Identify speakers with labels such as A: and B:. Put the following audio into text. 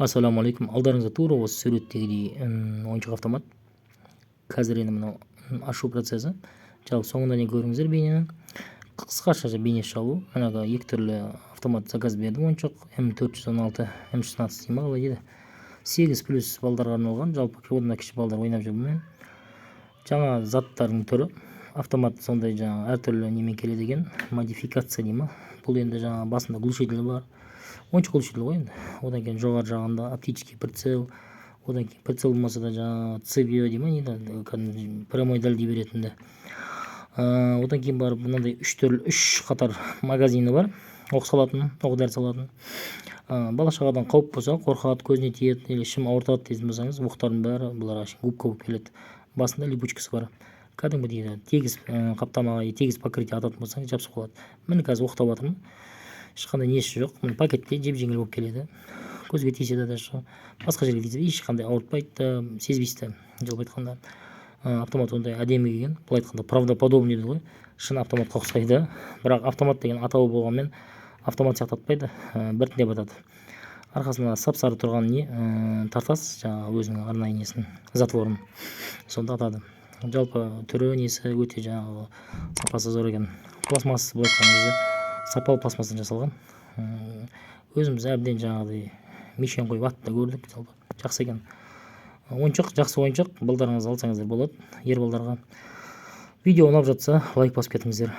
A: Ассалаумағалейкум! Алдарыңызда тура осы суреттегідей ойыншық автомат. Қазір енді мынау ашу процесі. Жалпы, соңына дейін көріңіздер бейнені. Қысқаша бейне шалу. Мына екі түрлі автомат заказ бердім, ойыншық М416, М16 дей ма, қалай дейді, 8+ балдарға арналған. Жалпы, одан да кіші балдар ойнап жүр бұнымен. Жаңа заттардың түрі автомат сондай, жаңағы әртүрлі немен келеді екен, модификация дей ма. Бұл енді жаңағы басында глушитель бар, ойыншық глушитель ғой енді. Одан кейін жоғары жағында оптический прицел, одан кейін прицел болмаса да, жаңағы цевьё дей ма, не кәдімгі прямой дәлдей беретінді. Одан кейін барып мынандай үш түрлі, үш қатар магазині бар, оқ салатын, оқ дәрі салатын. Бала шағадан қауіп болса, қорқады, көзіне тиеді или ішім ауыртады дейтін болсаңыз, оқтардың бәрі бұларға губка болып келеді. Басында липучкасы бар, кәдімгідей тегіс қаптамаға, тегіс покрытие ататын болсаңыз, жабысып қалады. Міне, қазір оқтап жатырмын, ешқандай несі жоқ. Міне, пакетте жеп жеңіл болып келеді. Көзге тисе де, даже басқа жерге тисе де, ешқандай ауыртпайды да, сезбейсіз да. Жалпы айтқанда, автомат ондай әдемі келген. Былай айтқанда, правдоподобный дейді ғой, шын автоматқа ұқсайды. Бірақ автомат деген атауы болғанмен, автомат сияқты атпайды, біртіндеп атады. Арқасында сап сары тұрған не, тартасыз жаңағы өзінің арнайы несін, затворын, сонда атады. Жалпы, түрі, несі өте жаңағы сапасы зор екен. Пластмасс, былай айтқан кезде, сапалы пластмасстан жасалған. Өзіміз әбден жаңағыдай мишень қойып атып та көрдік. Жалпы, жақсы екен ойыншық, жақсы ойыншық. Балдарыңызға алсаңыздар болады, ер балдарға. Видео ұнап жатса, лайк басып кетіңіздер.